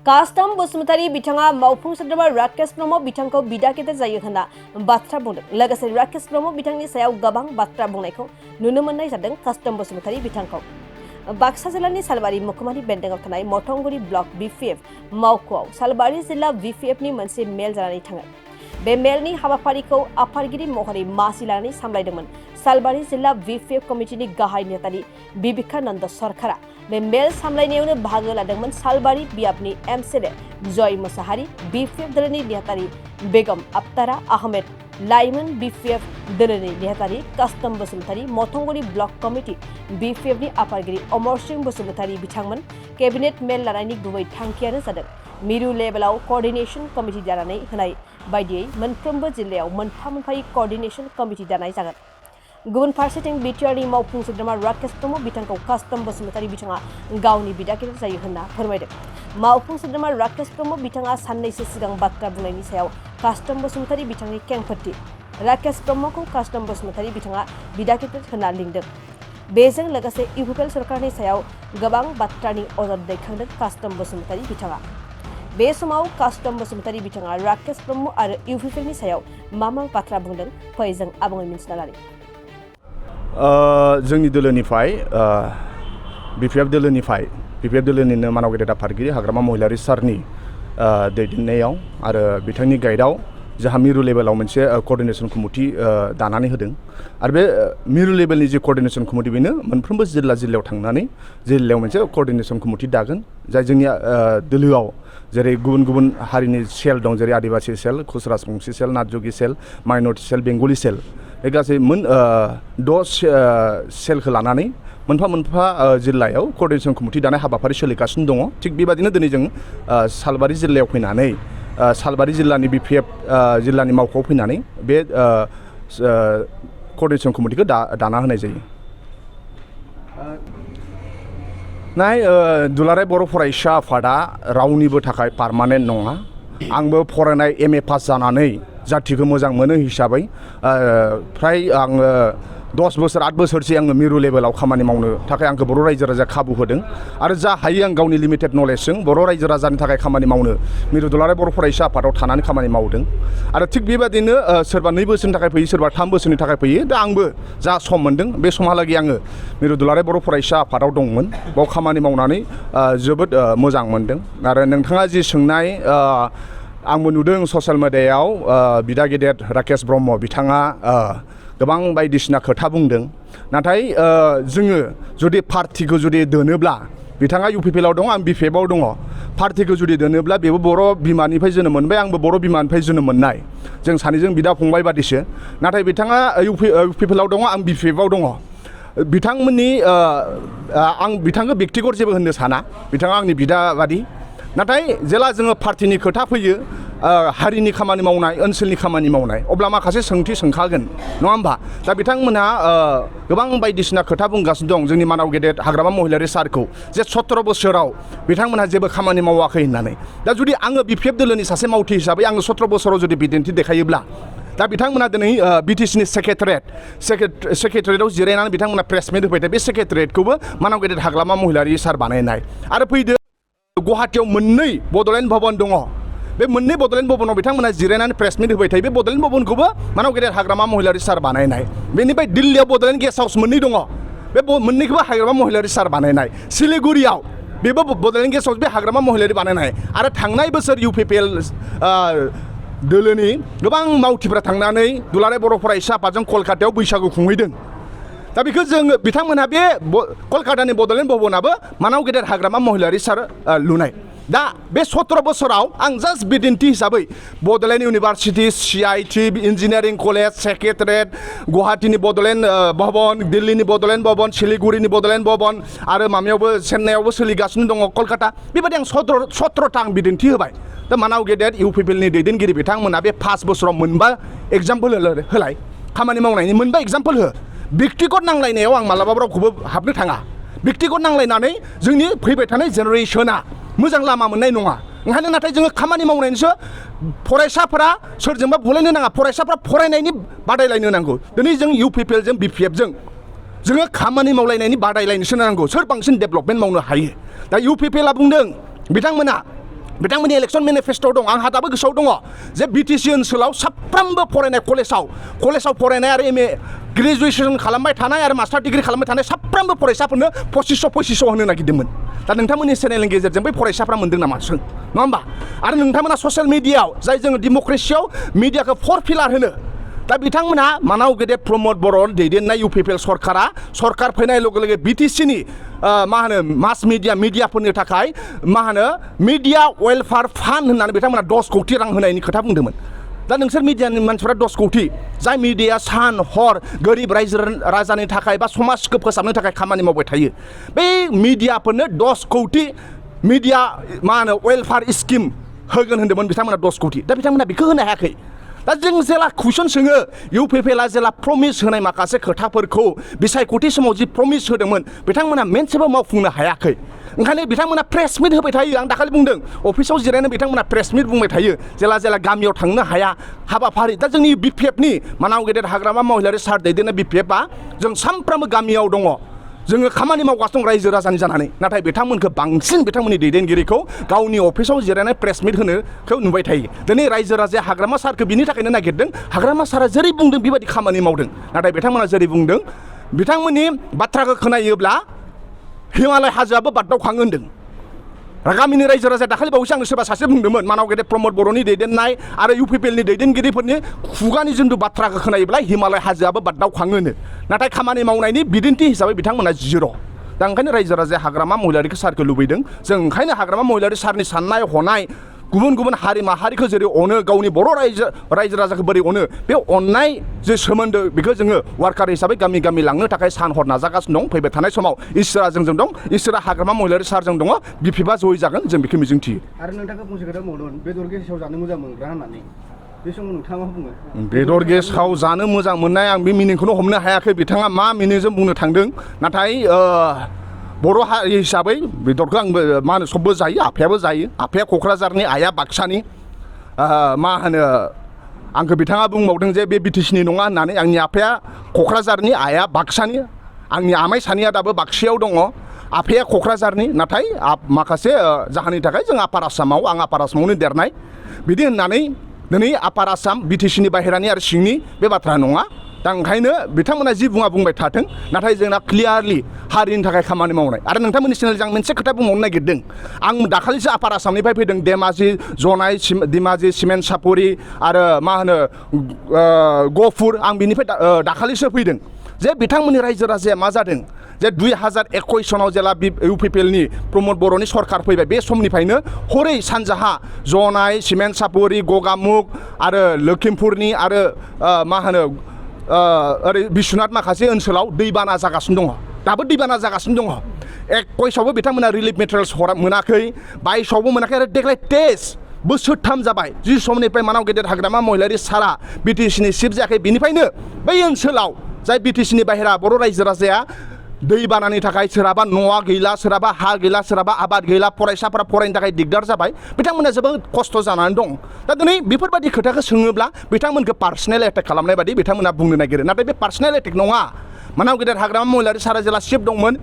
Custom Basumatary बिथाङा मावफुं सोद्रोमा राकेश ब्रह्म बिथांखौ बिदा गेदेर जायो होनना बाथ्रा बुंदों। लोगोसे राकेश ब्रह्म बिथांनि सायाव गोबां बाथ्रा बुंनायखौ नुनो मोननाय जादों। कास्टम बसुमतारी बिथांखौ बाक्सा जिल्लानि सालबारि मुखुमारि बेन्दोंआव थानाय मथंगुरि ब्लक बीपीएफ मावख'आव सालबारि जिल्ला बीपीएफनि मोनसे मेल जानानै थाङो। बे मेलनि हाबाफारिखौ आफादगिरि महरै मासि लानानै सामलायदोंमोन सालबारि जिल्ला बीपीएफ कमिटिनि गाहाय नेतानि बिबिकानन्द सरकारा। बे मेल सामलायनायावनो बाहागो लादोंमोन सालबारि बियाबनि एमएलए जय मुसाहारि, बीपीएफ दोलोनि नेहाथारि बेगम आप्तारा आहमेद, लाइमोन बीपीएफ दोलोनि नेहाथारि कास्टम बसुमतारी, मथंगुरि ब्लक कमिटि बीपीएफनि आफादगिरि अमर सिंह बसुमतारी बिथांमोन। केबिनेट मेल लानायनि गुबै थांखियानो जादों मिरु लेभेलाव कोअर्डिनेशन कमिटि दानानै होनाय बायदियै मोनफ्रोमबो जिल्लायाव मोनफा मोनफायै कोअर्डिनेशन कमिटि दानाय जागोन। गुबुन फारसेथिं बिटिआरनि मावफुं सोद्रोमा राकेश ब्रह्म बिथांखौ कास्टम बसुमतारी बिथाङा गावनि बिदा गेदेर जायो होनना फोरमायदों। मावफुं सोद्रोमा राकेश ब्रह्म बिथाङा साननैसो सिगां बाथ्रा बुंनायनि सायाव कास्टम बसुमतारी बिथांनि खेंफोरथि। राकेश ब्रह्मखौ कास्टम बसुमतारी बिथाङा बिदा गेदेर होनना लिंदों। बेजों लोगोसे इउपिपिएल सरकारनि सायाव गोबां बाथ्रानि अजद दैखांदों कास्टम बसुमतारी बिथाङा। बे समाव कास्टम बसुमतारी बिथाङा राकेश ब्रह्म आरो इउपिपिएलनि सायाव मा बाथ्रा बुंदों फै जों आबुङै मिन्थिना लानि। जोंनि दोलोनिफ्राय बीपीएफ दोलोनिनो मानाव गेदेर आफादगिरि हाग्रामा महिलारि सारनि दैदेननायाव आरो बिथांनि गाइडआव जोंहा मिरु लेभेलाव मोनसे कोअर्डिनेशन कमिटि दानानै होदों। आरो बे मिरु लेभेलनि जे कोअर्डिनेशन कमिटि बेनो मोनफ्रोमबो जिल्लायाव थांनानै जिल्लायाव मोनसे कोअर्डिनेशन कमिटि दागोन। जाय जोंनि दोलोआव जेरै गुबुन गुबुन हारिनि सेल दं, जेरै आदिबासि सेल, खुस राजबंसि सेल, नाथजुगि सेल, माइनरिटि सेल, बेंगलि सेल, बे गासै द' सेलखौ लानानै मोनफा मोनफा जिल्लायाव कोअर्डिनेशन कमिटि दानाय हाबाफारि सोलिगासिनो दङ। थिग बेबादिनो दिनै जों सालबारि जिल्लायाव फैनानै सालबारि जिल्लानि बीपीएफ जिल्लानि मावख'आव फैनानै बे कोअर्डिनेशन कमिटिखौ दाना होनाय जायो। दुलाराय बर' फरायसा आफादा रावनिबो थाखाय पारमानेन्ट नङा। आंबो फरायनाय एमए पास जानानै जाथिखौ मोजां मोनो हिसाबै फ्राय आङो 10 बोसोर 8 बोसोरसो आङो मिरु लेभेलाव खामानि मावनो थाखाय आंखौ बर' रायजो राजाया खाबु होदों। आरो जा हायो आं गावनि लिमिटेड नलेजजों बर' रायजो राजानि थाखाय खामानि मावनो मिरु दुलाराय बर' फरायसा आफादाव थानानै खामानि मावदों। आरो थिग बेबादिनो सोरबा 2 बोसोरनि थाखाय फैयो, सोरबा 3 बोसोरनि थाखाय फैयो। दा आंबो जा सम मोन्दों बे समहालागै आङो मिरु दुलाराय बर' फरायसा आफादाव दंमोन। बाव खामानि मावनानै जोबोद मोजां मोनदों। आरो नोंथाङा जि सोंनाय आंबो नुदों ससियेल मिडियायाव बिदा गेदेर राकेश ब्रह्म बिथाङा गोबां बायदिसिना खोथा बुंदों। नाथाय जोङो जुदि पार्टिखौ जुदि दोनोब्ला, बिथाङा इउपिपिएलआव दं, आं बीपीएफआव दङ, पार्टिखौ जुदि दोनोब्ला बेबो बर' बिमानिफ्राय जोनोम मोनबाय, आंबो बर' बिमानिफ्राय जोनोम मोननाय, जों सानैजों बिदा फंबाय बादिसो। नाथाय बिथाङा इउपिपिएलआव दङ, आं बीपीएफआव दङ। बिथांमोननि आं बिथांखौ बेक्तिगत जेबो होननो साना, बिथाङा आंनि बिदा बादि। नाथाय जेला जोङो पार्टिनि खोथा फैयो, हारिनि खामानि मावनाय, ओनसोलनि खामानि मावनाय, अब्ला माखासे सोंथि सोंखागोन, नङा होमबा? दा बिथांमोनहा गोबां बायदिसिना खोथा बुंगासिनो दं जोंनि मानाव गेदेर हाग्रामा महिलारि सारखौ, जे 17 बोसोराव बिथांमोनहा जेबो खामानि मावाखै होननानै। दा जुदि आङो बीपीएफ दोलोनि सासे मावथि हिसाबै आङो 17 बोसोराव जुदि बिदिन्थि देखायोब्ला, दा बिथांमोना दिनै बिटिसिनि सेक्रेटारियेटआव जिरायनानै बिथांमोना प्रेस मिट होबाय थायो। बे सेक्रेटारियेटखौबो मानाव गेदेर हाग्रामा महिलारि सार बानायनाय। आरो फैदो गुवाहाटियाव 2 बड'लेण्ड भवन दङ। बे 2 बड'लेण्ड भवनाव बिथांमोना जिरायनानै प्रेस मिट होबाय थायो। बे बड'लेण्ड भवनखौबो मानाव गेदेर हाग्रामा महिलारि सार बानायनाय। बेनिफ्राय दिल्लीयाव बड'लेण्ड गेस्ट हाउस 2 दङ। बे 2खौबो हाग्रामा महिलारि सार बानायनाय। सिलिगुरियाव बेबो बड'लेण्ड गेस्ट हाउस, बे हाग्रामा महिलारि बानायनाय। आरो थांनाय बोसोर इउपिपिएल दोलोनि गोबां मावथिफ्रा थांनानै दुलाराय बर' फरायसा आफादजों कलकातायाव बैसागु खुंहैदों। दा बेखौ जोङो बिथांमोनहा बे कलकातानि बड'लेण्ड भवनाबो मानाव गेदेर हाग्रामा महिलारि सार लुनाय। दा बे 17 बोसोराव आं जास्ट बिदिन्थि हिसाबै Bodoland university, CIT, engineering college, secretariat, गुवाहाटिनि बड'लेण्ड भवन, दिल्लीनि बड'लेण्ड भवन, सिलिगुरिनि बड'लेण्ड भवन, आरो माबायावबो चेन्नाइआवबो सोलिगासिनो दङ, कलकाता। बेबायदि आं 17था आं बिदिन्थि होबाय। दा मानाव गेदेर इउपिपिएलनि दैदेनगिरि बिथांमोना बे 5 बोसोराव 2 एग्जाम्पल होलाय, खामानि मावनायनि 2 एग्जाम्पल हो। बेक्तिगत नांलायनायाव आं मालाबाबो रावखौबो हाबनो थाङा। बेक्तिगत नांलायनानै जोंनि फैबाय थानाय जेनेरेसना मोजां लामा मोननाय नङा। ओंखायनो नाथाय जोङो खामानि मावनायनिसो फरायसाफोरा सोरजोंबा बुलायनो नाङा, फरायसाफ्रा फरायनायनि बादायलायनो नांगौ। दिनै जों इउपिपिएलजों बीपीएफजों जोङो खामानि मावलायनायनि बादायलायनोसो नांगौ, सोर बांसिन डेभेलपमेन्ट मावनो हायो। दा इउपिपिएलआ बुंदों बिथांमोना बिथांमोननि इलेक्सन मेनिफेस्ट'आव दं आंहा दाबो गोसोआव दङ जे बिटिसि ओनसोलाव साफ्रोमबो फरायनाय कलेजाव फरायनाय आरो एमए ग्रेजुवेसन खालामबाय थानाय आरो मास्टार डिग्री खालामबाय थानाय साफ्रोमबो फरायसाफोरनो 2500 होनो नागिरदोंमोन दा नोंथांमोननि चेनेलनि गेजेरजों बै फरायसाफ्रा मोनदों नामा सों नङा होमबा आरो नोंथांमोना ससियेल मिडियाआव जाय जोङो डेम'क्रेसियाव मिडियाखौ 4 पिलार होनो दा बिथांमोनहा मानाव गेदेर प्रमद बर' दैदेननाय इउपिपिएल सरकार फैनाय लोगो लोगो बिटिसिनि मा होनो मास मिडियाफोरनि थाखाय मा होनो मिडिया वेलफेयार फान्ड होननानै बिथांमोना 10 कौटि रां होनायनि खोथा बुंदोंमोन दा नोंसोर मिडियानि मानसिफ्रा 10 कौटि जाय मिडिया सान हर गोरिब रायजो राजानि थाखाय बा समाजखौ फोसाबनो थाखाय खामानि मावबाय थायो बे मिडियाफोरनो 10 कौटि मिडिया मा होनो वेलफेयार स्किम होगोन होन्दोंमोन बिथांमोना 10 कौटि दा बिथांमोना बेखौ होनो हायाखै दा जों जेला कुइसन सोङो इउपिपिएलआ जेला प्रमिस होनाय माखासे खोथाफोरखौ बिसायख'थि समाव जि प्रमिस होदोंमोन बिथांमोना मोनसेबो मावफुंनो हायाखै ओंखायनो बिथांमोना प्रेस मिट होबाय थायो आं दाखालि बुंदों अफिसाव जिरायनो बिथांमोना प्रेस मिट बुंबाय थायो जेला गामियाव थांनो हाया हाबाफारि दा जोंनि बिपिएफनि मानाव गेदेर हाग्रामा महिलारि सार दैदेननाय बिपिएफआ जों सानफ्रामबो गामियाव दङ जोङो खामानि मावगासिनो दं रायजो राजानि जानानै नाथाय बिथांमोनखौ बांसिन बिथांमोननि दैदेनगिरिखौ गावनि अफिसाव जिरायनाय प्रेस मिट होनोखौ नुबाय थायो दिनै रायजो राजाया हाग्रामा सारखौ बिनि थाखायनो नागिरदों हाग्रामा सारा जेरै बुंदों बेबायदि खामानि मावदों नाथाय बिथांमोना जेरै बुंदों बिथांमोननि बाथ्राखौ खोनायोब्ला हिमालय हाजोआबो बागदावखाङो होन्दों गामिनि रायजो राजाया दाखालि बावैसो आंनो सोरबा सासे बुंदोंमोन मानाव गेदेर प्रमद बर'नि दैदेननाय आरो इउपिपिएलनि दैदेनगिरिफोरनि खुगानि जिन्दु बाथ्राखौ खोनायोब्ला हिमालय हाजोआबो बागदावखाङोनो नाथाय खामानि मावनायनि बिदिन्थि हिसाबै बिथांमोना 0 दा ओंखायनो रायजो राजाया हाग्रामा महिलारि सारखौ लुबैदों जों ओंखायनो हाग्रामा महिलारि सारनि साननाय हनाय गुबुन हारि माहारिखौ जेरै अनो गावनि बर' रायजो राजाखौ बोरै अनो बे अननाय जे सोमोन्दो बेखौ जोङो वार्कार हिसाबै गामि लांनो थाखाय सान हर नाजागासिनो दं फैबाय थानाय समाव इसोरा जोंजों दं इसोरा हाग्रामा महिलारि सारजों दङ बिपिएफआ जय जागोन जों बेखौ मिजिंथियो आरो नोंथाङा फंसे खोथा बुंदोंमोन बेदर गेसाव जानो मोजां मोनग्रा होननानै बे समाव नोंथाङा मा बुङो बेदर गेसाव जानो मोजां मोननाय आं बे मिनिंखौनो हमनो हायाखै बिथाङा मा मिनिंजों बुंनो थांदों नाथाय बर' हारि हिसाबै बेदरखौ आंबो मा होनो सबबो जायो आफायाबो जायो आफाया क'क्राझारनि आइया बाक्सानि मा होनो आंखौ बिथाङा बुंबावदों जे बे बिटिसिनि नङा होननानै आंनि आफाया क'क्राझारनि आइया बाक्सानि आंनि आमाइ सानैया दाबो बाक्सायाव दङ आफाया क'क्राझारनि नाथाय माखासे जाहोननि थाखाय जों आपार आसामावनो देरनाय बिदि होननानै दिनै आपार आसाम बिटिसिनि बाहेरानि आरो सिंनि बे बाथ्रा नङा दा ओंखायनो बिथांमोना जि बुंबाय थाथों नाथाय जोंना क्लियारलि हारिनि थाखाय खामानि मावनाय आरो नोंथांमोननि चेनेलजों आं मोनसे खोथा बुंबावनो नागिरदों आं दाखालिसो आपार आसामनिफ्राय फैदों धेमाजि सिमेन्ट सापरि आरो मा होनो गहपुर आं बिनिफ्राय दाखालिसो फैदों जे बिथांमोननि रायजो राजाया मा जादों जे 2021 सनाव जेला इउपिपिएलनि प्रमद बर'नि सरकार फैबाय बे समनिफ्रायनो हरै सानजाहा जनाय सिमेन्ट सापरि गगामुग आरो लखिमपुरनि आरो मा होनो ओरै बिश्वनाथ माखासे ओनसोलाव दैबाना जागासिनो दङ दाबो दैबाना जागासिनो दङ 21आवबो बिथांमोना रिलिफ मेटेरियल्स मोनाखै 22आवबो मोनाखै आरो देग्लाय 23 बोसोरथाम जाबाय जि समनिफ्राय मानाव गेदेर हाग्रामा महिलारि सारा बिटिसिनि सिफ जायाखै बिनिफ्रायनो बै ओनसोलाव जाय बिटिसिनि बाहेरा बर' रायजो राजाया दैबानानि थाखाय सोरहाबा न'आ गैला सोरहाबा हा गैला सोरहाबा आबाद गैला फरायसाफोरा फरायनो थाखाय दिगदार जाबाय बिथांमोना जोबोद खस्थ' जानानै दं दा दिनै बेफोरबायदि खोथाखौ सोङोब्ला बिथांमोनखौ पार्सनेल एटेक खालामनाय बायदि बिथांमोना बुंनो नागिरो नाथाय बे पार्सनेल एटेक नङा मानाव गेदेर हाग्रामा महिलारि सारा जेला सिफ दंमोन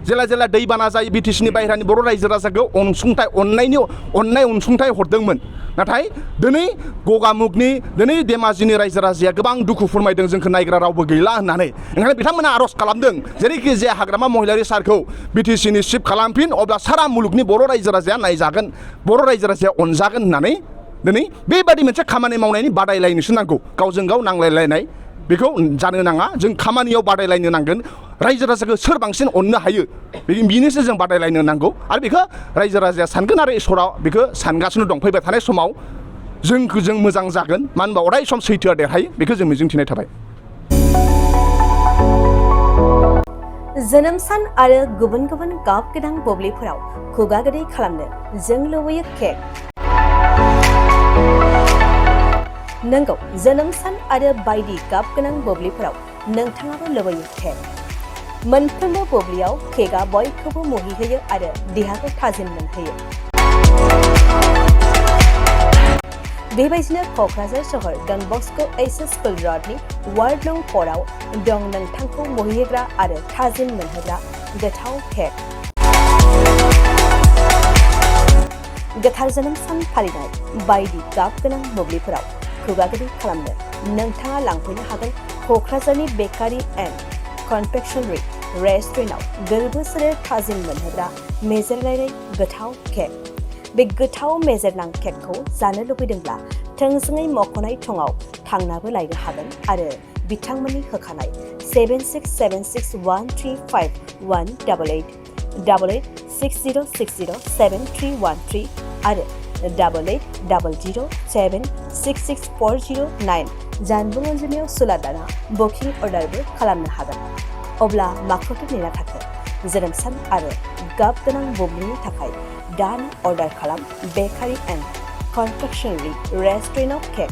जेला दैबाना जायो बिटिसिनि बाहेरानि बर' रायजो राजाखौ अननाय अनसुंथाइ हरदोंमोन नाथाय दिनै गगामुगनि दिनै धेमाजिनि रायजो राजाया गोबां दुखु फोरमायदों जोंखौ नायग्रा रावबो गैला होननानै ओंखायनो बिथांमोना आर'ज खालामदों जेरैखि जाया हाग्रामा महिलारि सारखौ बिटिसिनि सिफ खालामफिन अब्ला सारा मुलुगनि बर' रायजो राजाया नायजागोन बर' रायजो राजाया अनजागोन होननानै दिनै बेबादि मोनसे खामानि मावनायनि बादायलायनोसो नांगौ गावजों गाव नांलायलायनाय बेखौ जानो नाङा जों खामानियाव बादायलायनो नांगोन रायजो राजाखौ सोर बांसिन अननो हायो बिनिसो जों बादायलायनो नांगौ आरो बेखौ रायजो राजाया सानगोन आरो इसोरा बेखौ सानगासिनो दं फैबाय थानाय समाव जों मोजां जागोन मानो होनबा अराय सम सैथोआ देरहायो बेखौ जों मिजिंथिनाय थाबाय जोनोम सान आरो गुबुन गाब गोनां बुब्लिफोराव खुगा गोदै खालामनो जों लुबैयो केक नंगौ जोनोम सान आरो बायदि गाब गोनां बुब्लिफोराव नोंथाङाबो लुबैयो केक मोनफ्रोमबो बुब्लियाव केकआ बयखौबो मुहिहोयो आरो देहाखौ थाजिम मोनहोयो बेबायदिनो क'क्राझार सहर डन बस्क' एचएस स्कुल र'डनि वार्ड नं 4आव दं नोंथांखौ मुहिहोग्रा आरो थाजिम मोनहोग्रा गोथाव केक गोथार जोनोम सान फालिनाय बायदि गाब गोनां मोब्लिबफोराव खुगा गिदिं खालामनो नोंथाङा लांफैनो हागोन क'क्राझारनि बेकारि एन्ड कनफेक्शनारि रेस्टुरेन्टआव गोरबो सोलेर थाजिम मोनहोग्रा मेजेरलायनाय गोथाव केक। बे गोथाव मेजेरनां केकखौ जानो लुबैदोंब्ला थोंजोङै मख'नाय थंआव थांनाबो लायनो हागोन आरो बिथांमोननि होखानाय 767601351888 8860607313 आरो 8800766409 जानबुं अनजिमायाव सुलादाना बुकिं अर्डारबो खालामनो हागोन। अब्ला माखौथो नेना थाखो जोनोम सान आरो गाब गोनां बुब्लिनि थाखाय दानो अर्डार खालाम बेकारि एन्ड कनफेक्शनारि रेस्टुरेन्टआव केक।